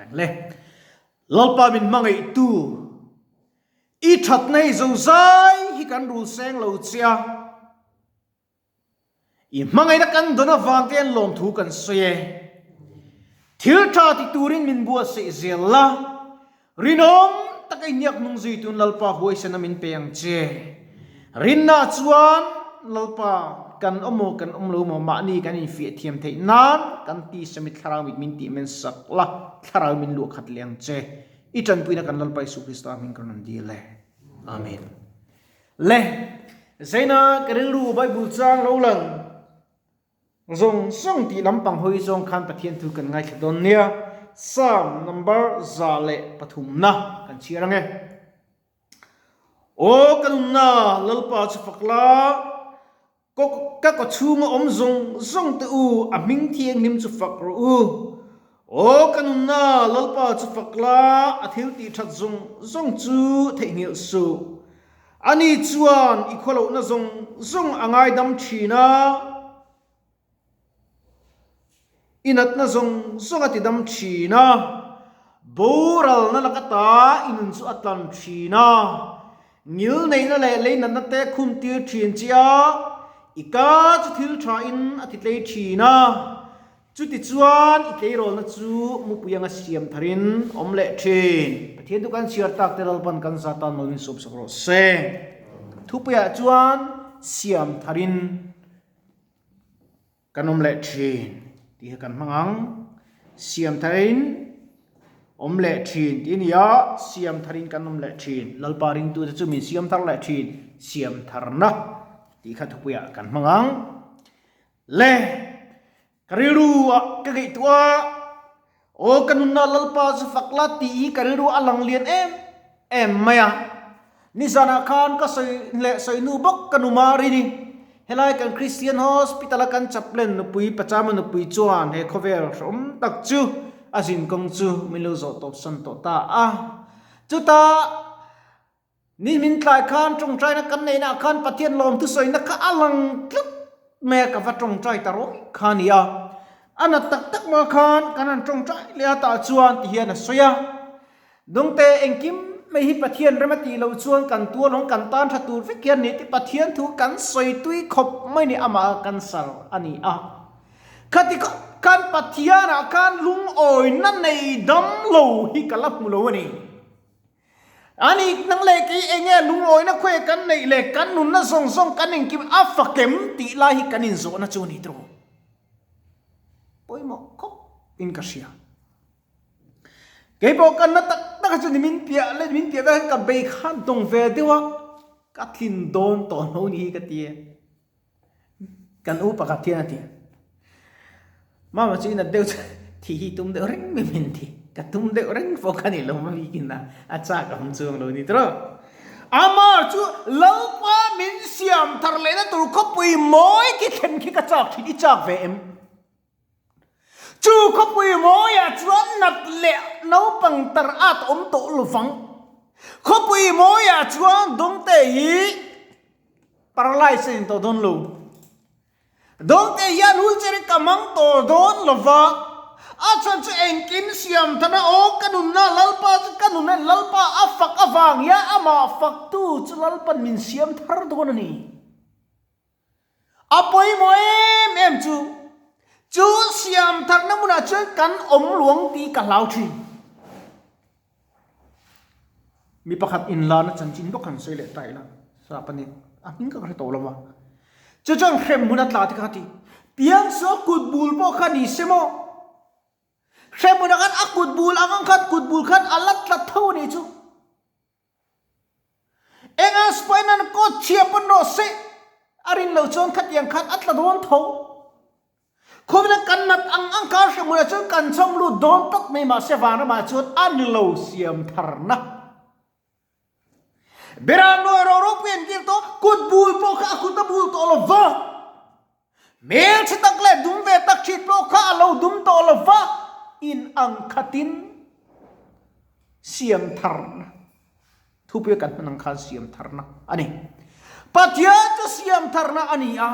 Tawngtai le. Lalpa min hmangaihtu i thatna hi zozai hi kan rul seng lo che a. I hmangaihna kan dawn avang te hian lawmthu kan sawi e. Thil tha ti turin min buatsaih zel la, rinawm taka i hniak hnung zui tun Lalpa huaisena min pe ang che. Rinna chuan Lalpa kan awm maw kan awm lo maw mahni kan infiah thiam theih nan kan tisa mit thlarau mit min tih men sak la, thlarau min luah khat leh ang che. I tanpuina kan Lalpa Isu Krista hming kan rawn dil e. Amen. Le, Zaina ka rilru Bible chang lo lang zawng zawng tih lampang hawi zawng khan Pathian thu kan ngaithla dawn nia. Psalm number 103 na kan chhiar ange. Aw ka nunna Lalpa chu fak la, Ka kaw chhunga awm zawng zawng te u, a hming thianghlim chu fak rawh u. Aw ka nunna, Lalpa chu fak la, a thil tih that zawng zawng chu theihnghilh suh. Ani chuan i khawlohna zawng zawng a ngaidam thin a, i natna zawng zawng a tidam thin a, boralna laka ta i nun chu a tlan thin a, ngil neihna leh lei natna te khum tir thin che a, i ka chu thil tha in a ti tlei thin a, chutichuan i tleirawlna chu mupui anga siam tharin awm leh thin. Pathian chu kan chhiar tak te Lalpan kan za tan lo min sawm sak rawh se. Thupuiah chuan siam tharin. Kan awm leh thin tih hi kan hmang ang. Siam tharin awm leh thin tih a ni a, siam tharin kan awm leh thin. Lalpa ringtute chu min siam thar leh thin, siam tharna tih kha thupuiah kan hmang ang. Le, ka rilru ah ka ngaihtuah a, aw ka nunna Lalpa chu fak la tih hi ka rilru a lang lian em em mai a. Nizanah khan ka sawi leh sawi nu bawk ka nu Marini, helai kan Christian Hospital a kan chaplain nupui Pachama nupui chuan he khawvel hrehawm tak chu a zin kawng chu min lo zawh tawp san tawh ta a. Chutah ni min tlai khan tawngtaina kan neihna ah khan Pathian lawm thusawina kha a lang tlat mai a, ka va tawngtai ta rawih kha a ni a. A nat tak tak mah khan kan han tawngtai leh a tah chuan ti hian a sawi a. Dawngte, engkim mai hi Pathian rem a tih loh chuan kan tualawng kan tan tha tur vek hian ni tih Pathian thu kan sawi tui khawp mai ni amah a cancer a ni a. Khati khawp khan Pathianah khan lungawina nei dam lo hi ka la hmu lo a ni. A ni, nang leh kei enge lungawina khawi kan neih leh kan nunna zawng zawng kan engkim a fakem tih lai hi kan inzawhna chu a ni tawh. Pawimawh khawp in ka hria. Keipawh ka na tak tak a chu ni min piah leh min piah vek ka bei khan dawng ve deuh a, ka tlin dawn tawh hno ni hi ka ti e. Kan u pakhat hian a ti. Mama chu inat deuh chu thi hi tum deuh reng mai min ti. Ka tum deuh reng pawh ka ni lo ma bikin a, a chak a awm chuang lo ni tawh. Amar chu Lalpa min siam thar lehna tur khawpui mawi khi thlen khi ka chak thin, i chak ve em? Chu khawpui mawiah chuan nat leh naupang tar at awm tawh lovang. Khawpui mawiah chuan Dawngte hi paralyze a ni tawh dawn lo. Dawngte hian wheelchair hi ka hmang tawh dawn lova, a chhan chu engkim siam thana aw ka nunna Lalpa chu ka nunna Lalpa a fak avang hian amah faktu chu Lalpan min siam thar dawn a ni. A pawimawh em em chu, chu siam tharna hmunah chuan kan awm luang tih ka hlau thin. Mi pakhat inlana chanchin bawk han sawi leh ta ila, sap a ni, a hming ka hre tawh lo va. Chu chuan hrem hmun a tla te kha a ti, Piangsual kut bul pawh kha ni se maw? Hrem hmunah khan a kut bul ang ang khan kut bul khan a la tla tho a nih chu. Enga Spain-a'n coach chhia pawn rawh se a rin loh chuan khatiang khan a tla dawn tho. Khawvela kan nat ang ang kha hre hmunah chuan kan chhawm lut dawn tawp mai mahse vanramah chuan a ni lo siam tharna. Beram nuai ro ropui an kil tawh, kut bul pawh kha a kut a bul tawh lo va. Hmelchhe tak leh dum ve tak thin pawh kha a lo dum tawh lo va, in ang khatin siam tharna thupui kan hman ang khan siam tharna a ni. Pathian chu siam tharna a ni a,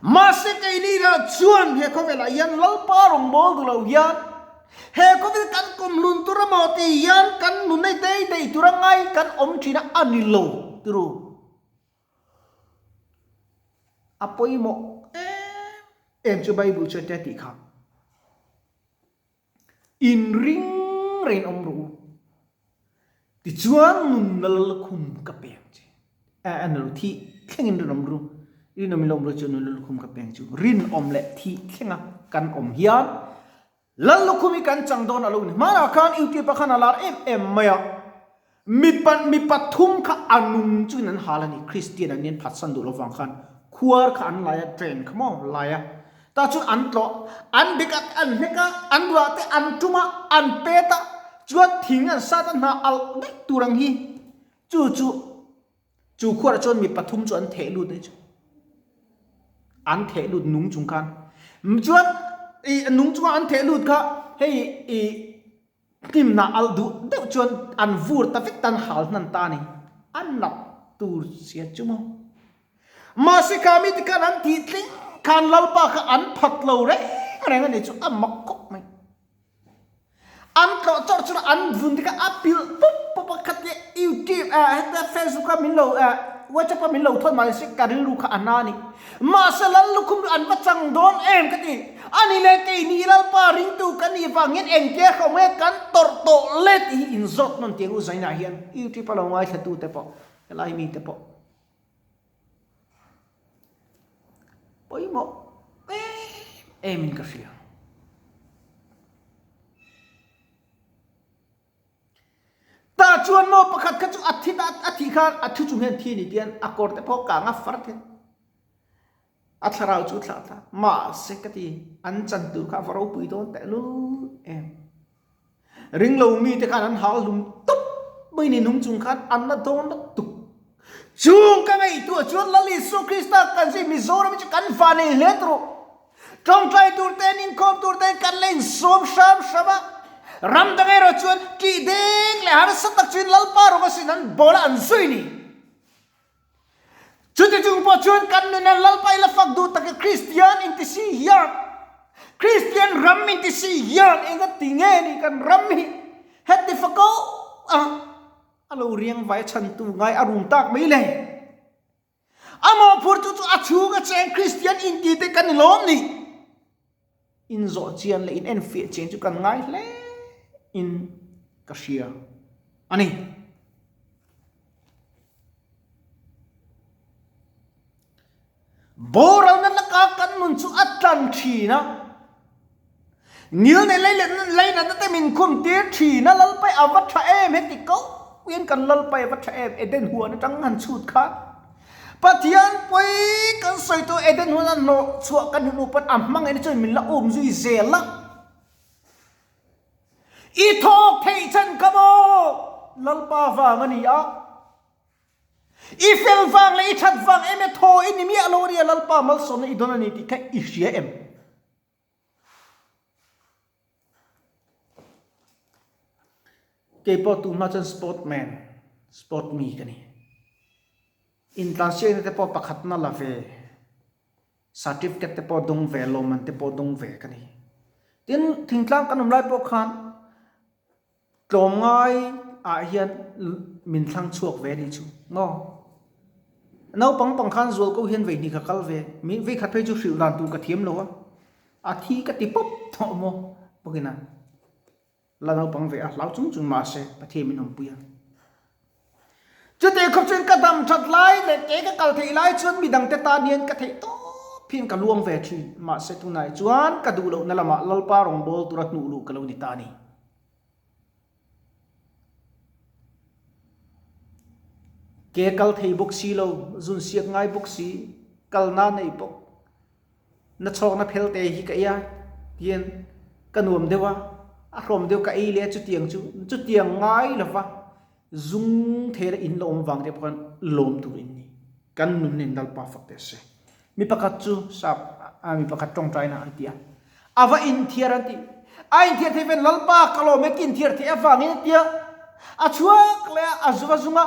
mahse keini lah chuan he khawvelah hian Lalpa rawngbâwl duh lo hian. He khawvel kan kumhlun tur emaw tih hian kan nun ei dei dei tura ngai kan awm thin a, a ni lo turu. A pawimawh em em chu Bible chuan tia tih kha. Inring reng awm rawh u. Tichuan nun lallukhum ka pek che. A ni lo, thih thlengin rinawm ru. Rinawm in lo awm ru chu nun lallukhum ka pek chu. Rinawm leh thih thlenga kan awm hian lallukhum hi kan chang dawn a lo ni. Hmanah khan YouTube ah khan a lar em em mai a. Mipa mi pathum kha a nung chuin an hal a ni. Kristian an nia phatsan duh lo vang khan khuar kha an lai a, train kha maw lai a. Tah chuan an tlawh, an bek a, an hnek a, an ruah te an tum a, an pet a, chuan thing an sat a, hna alh daih tur ang hi. Chu chu, chu khuarah chuan mi pathum chu an theh lut a ni chu. An theh lut nung chung khan. Chuan i nung chunga an theh lut kha hei i Hlimna alh duh deuh chuan an vur ta vek tan hal hnan ta a ni. A nat tur sia chu maw. Mahse kha mite khan an tih tling khan Lalpa kha an phat lo reng reng a ni chu a mak khawp mai. An tlawh chawrh chuan an vun te kha a pilh pup pup a khatia YouTube eh heta Facebook a min lo eh WhatsApp a min lo thawn mahse ka rilru kha a na a ni. Mahse Lal lukhum chu an va chang dawn em ka ti. Ani leh keini Lalpa ringtu kan nih vangin engtia hlawm nge kan tawrh tawh le tih hi inzawt nawn tiang u Zainah hian YouTube a lo ngaithla tu te pawh helai mi te pawh pawimawh em em in ka hria. Tah chuan maw pakhat kha chu a thi ta a thih khan a thu chung hian thi ni tian a kawr te pawh kang a far thei a thlarau chu thlah thla mahse ka ti an chan tur kha a va ropui dawn teh lul em ringlo mi te khan an hal hlum tawp mai ni nung chung khan an la dawn la tuk chung ka ngaihtuah chuan Lal Isua Krista kan zui Mizoram hi chu kan va nei hle tawh Tawngtai tur ten, inkhawm tur ten kan la insawm hram hram a. Ram dang erawh chuan tih deng leh harsa tak chuin Lalpa rawng asin an bawl a, an zui ni. Chuti chung pawh chuan kan nuna Lalpa i la fak duh tak e, Kristian inti si hian, Kristian ram inti si hian enga ti nge ni kan ram hi heti fako a, a lo riang vai chhantu ngai a rum tak mai le. A mawhphurtu chu a chhunga cheng Kristian inti te kan ni lawm ni. Inzawh chian leh in enfiah chian chu kan ngai hle in ka hria a ni. Boralna laka kan nun chu a tlan thin a. Ngil nei lei leh leinatna te min khum tir thin a, Lalpai a va tha em heti ko in kan Lalpai a va tha em Eden huan atang han chhut khan Pathian pawi kan sawi tu Eden huan a hnawh chhuah kan hnu pawn a hmangaihna chuan min la um zui zel a I thawk theih chhan kha maw Lalpa vang a ni a. I fel vang leh i that vang em e thaw i ni miah lo a nia Lalpa malsawmna i dawn a ni tih kha i hria em? Kei pawh tu hma chuan sport man, sport mi ka ni. Intlansiakna te pawh pakhatna la ve, certificate te pawh dawng ve, lawmman te pawh dawng ve ka ni. Tin, thingtlang kan awm lai pawh khan Tlawmngai ah hian min thlang chhuak ve anih chu maw? Naupang pang khan zual ko hian veihnih ka kal ve, mi veikhat phei chu hrilh dan tur ka thiam lo a, a thi ka ti pawp tawh maw bawkin a la naupang ve a hlau chung chung mahse Pathian min awmpui a. Chutih khawp chuan ka dam that lai leh ke ka kal theih lai chuan midang te tan hian ka theih tawp hian ka luang ve thin mahse tunah chuan ka duh lohna lamah Lalpa rawngbâwl tura hnuh luh ka lo ni ta a ni. Ke kal thei bawk si lo, zun siak ngai bawk si, kalna nei bawk, na chhawkna phel te hi ka ei a tihian ka nuam deuh a, a hrawm deuh ka ei leh a chutiang chu chutiang ngai lova zung thei la in la awm vang te pawh khan lawm tur in ni. Kan nun in Lalpa fak teh se. Mi pakhat chu sap a mi pakhat tawngtaina an ti a, a va inthiar an ti. A inthiar theih ven Lalpa ka lawm e ka inthiar theih avangin a tia. A chhuak leh a, a zuva zung a,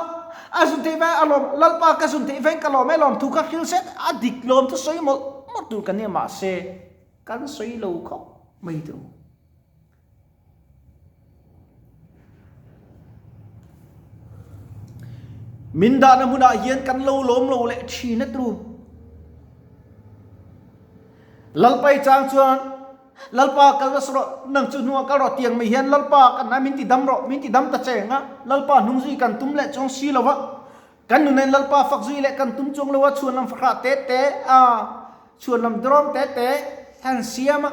a zun theih veng a lawm Lalpa ka zun theih veng ka lawm e lawm thu kha hril set a dik lawm chu sawi mawlh mawlh tur kan nia mahse kan sawi lo khawp mai tur. Min dahna hmunah hian kan lo lawm lo leh thin a tru. Lalpa i chang chuan, Lalpa kal nasa rawh, nang chu hnungah kal rawh tiang mai hian Lalpa kan a min ti dam rawh, min ti dam ta che ang a, Lalpa hnung zui kan tum leh chuang si lo va, kan nunen Lalpa fak zui leh kan tum chuang lo a, chhuan lam fahrah te te a, chhuan lam dawrawm te te an siam a.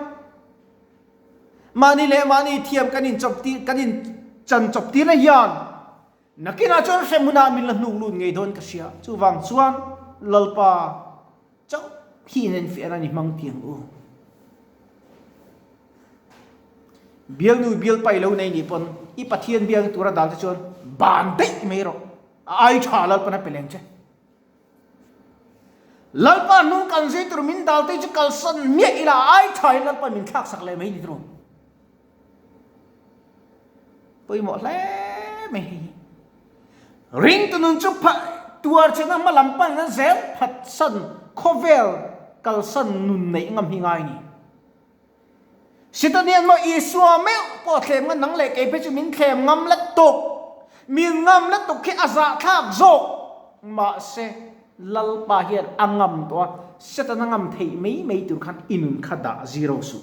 Mahni leh mahni thiam kan in chawp tir, kan in chan chawp tirna hian Nakinah chuan hremhmunah min la hnuk lut ngei dawn ka hria. Chuvang chuan Lalpa chauh hi in enfiahna ni hmang tiang u. Bialnu bialpa i lo nei nih pawn i Pathian bialna tura dal te chuan ban daih mai rawh. A ai tha Lalpan a pe leng che. Lalpa hnung kan zui tur min dal te chu kalsan miah ila a ai tha in Lalpa min thlaksak leh mai ni tur. Pawimawh hle mai hei hi. Ringtu nun chu pha tuar chena hma lam pan na zel phatsan khawvel kalsan nun neih ngam hi ngai ni. Setanian maw Isua meuh pawh thlem nga nang leh kei phei chu min thlem ngam let tuk. Min ngam let tuk khi a zahthlak zawk. Mahse Lalpa hian a ngam tawh a, Setana ngam theih mai mai tur khan i nun kha dah zero suh.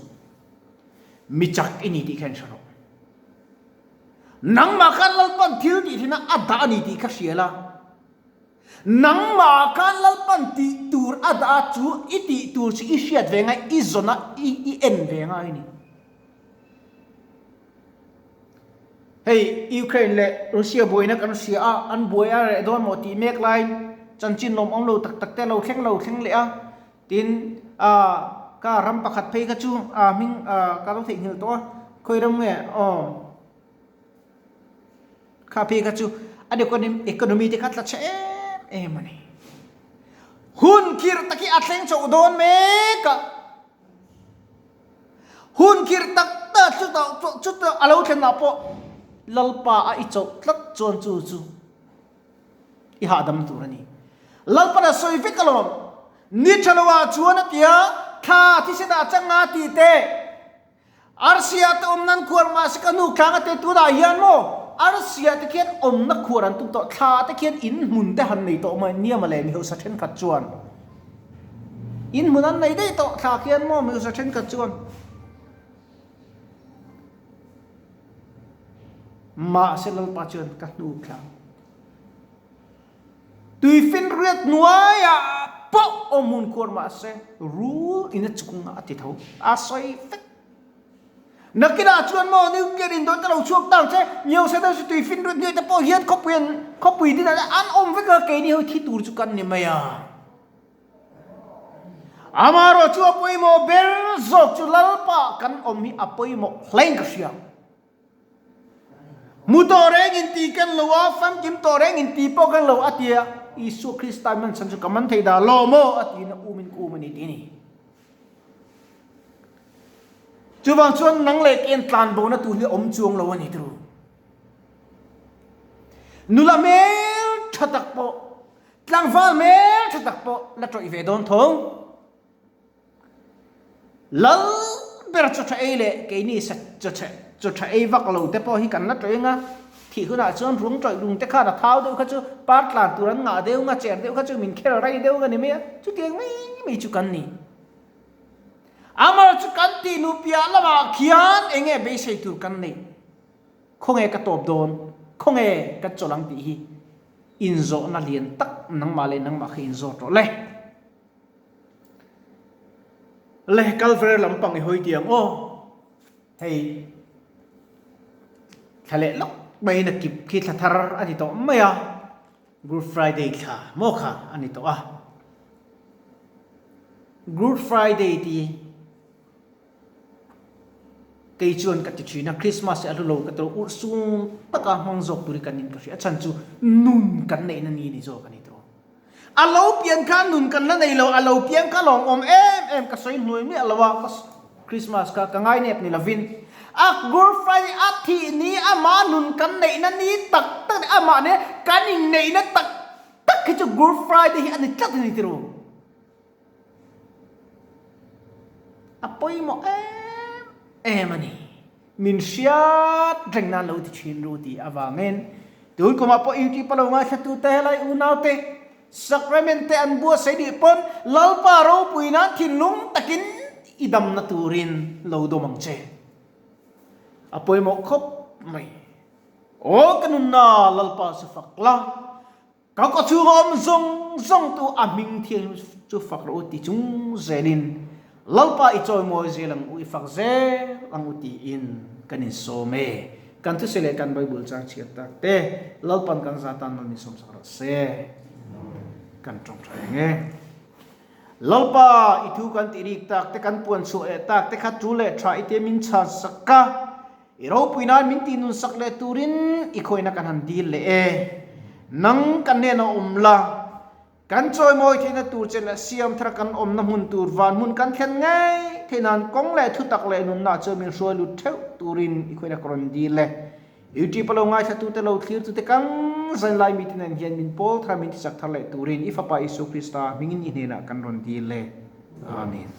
Mi chak i ni tih kha in hre rawh. Nangmah khan Lalpan thil tih thin a a dah a ni tih kha hria la. Nangmah khan Lalpan tih tur a dah a chu i tih tur chu i hriat ve ngai, i zawn a, i i en ve ngai a ni. Hei Ukraine leh Russia buaina kan hria a, an buai a reh dawn maw tih mek laiin chanchin lawmawm lo tak tak te lo thleng lo thleng leh a. Tin, ah, ka ram pakhat phei kha chu, ah, hming, ah, ka lo theihnghilh tawh a, khawi ram nge, aw, kha phei kha chu an economy te kha tla chhe em em a ni. Hun khirh tak hi a thleng chhoh dawn mek a, hun khirh tak tak chutah chutah a lo thlenah pawh Lalpa a i chauh tlat chuan chu chu. I hahdam tur a ni. Lalpan a sawi vek alawm. Ni tha lo ah chuan a tia, thla thisen ah chang nga ti teh. Arsia te awm nan khuar mahse ka nu thlang a te tunah hian maw arsia te khian awmna khuar an tum tawh, thla te khian in hmun te han nei tawh mai nia mawle mi hausa thenkhat chuan. In hmun an nei daih tawh thla khian maw mi hausa thenkhat chuan. Mahse Lalpa chuan ka hnu thlang. Tuifinriat hnuaiah pawh awm hun khuar mahse rul in a chungah a ti tho, a sawi vek. Nakinah chuan maw nuclear in dawn te lo chhuak tang che, Nyosa deuh chu tuifinriat hnuai te pawh hian khawpui an khawpui dinah an awm vek a, keini ho thi tur chu kan ni mai a. Amaherawh chu a pawimawh ber zawk chu Lalpa kan awm hi a pawimawh hlein ka hria. Mu tawh reng in ti ken lo a, famkim tawh reng in ti pawh ken lo a ti a, Isua Krista in man chhan chu ka man thei dah lo maw a tiin a um in ka um a ni ti a ni. Chuvang chuan nang leh ken tlan bona tur hi a awm chuang lo a ni turu. Nula hmel tha tak pawh Tlangval hmel tha tak pawh la tawih ve dawn tho. Lal ber chaw tha ei leh keini sa chaw tha chaw tha ei vak lo te pawh hi kan la tawih anga, thih hunah chuan rung tawih lung te khan a thau deuh kha chu par tlan tur an ngah deuh nga, cher deuh kha chu min khel rei deuh nga ni mai a, chutiang mai mai chu kan ni. Amar chu kan tih nu piah lamah khian eng nge beisei tur kan neih? Khawnge ka tawp dawn? Khawnge ka chawlh ang tih hi Inzawhna lian tak nangmah leh nangmah kha inzawt rawh le. Le Kalvary lampang i hawi tiang aw. Hei thla leh lawk mai na kip khi thla thar a ni tawh mai a. Good Friday thla maw kha a ni tawh a. Good Friday ti Kei chuan ka ti thin a, Christmas hi a hlu lo ka ti lo, urhsung taka hmang zawk turin kan in ka hria, a chhan chu nun kan neihna ni ni zawk a ni tawh. A lo pian kha nun kan la nei lo, a lo piang kha lawm awm em em ka sawi hnuai miah lo a, ka Christmas kha ka ngai nep ni lovin a Good Friday a thih ni amah nun kan neihna ni tak tak amah nen kan inneihna tak tak hi chu Good Friday hi a ni tlat a ni tiraw. A pawimawh em em a ni. Min hriat reng nan lo ti thin ru tih avangin. Tun kumah pawh YouTube a lo ngaithlatute helai unaute Sacrament te an buatsaih nih pawn Lalpa ropui nan thinlung takin i damna turin lo dawm ang che. A pawimawh khawp mai. Aw ka nunna Lalpa chu fak la, ka kaw chhunga awm zawng zawng tu a hming thianghlim chu fak rawh u ti chung zelin Lalpa i chawimawi zel ang u, i fak zel ang u tiin kan insawm e. Kan thuse leh kan Bible chang chhiat tak te Lalpan kan za tan mal min sawmsak rawh se. Kan tawngtai ang e. Lalpa i thu kan tih rik tak te kan puan chhuah leh tak te kha tu leh tha i te min chhan sak a, i ropui nan min tih nun sak leh turin i khawihna kan han dil leh e. Nang kan hnenah awm la. Kan chawimawi theihna tur che leh siam thar kan awmna hmun tur van hmun kan thlen ngei theih nan kawng leh thutak leh nunna chuan min hruai lut theuh turin i khawihna ka rawn dil e. YouTube a lo ngaithlatute lo thlirtute kan zan lai mite nen hian min pawl thar min tichak thar leh turin i Fapa Isua Krista hmingin i hnenah kan rawn dil e. Amen.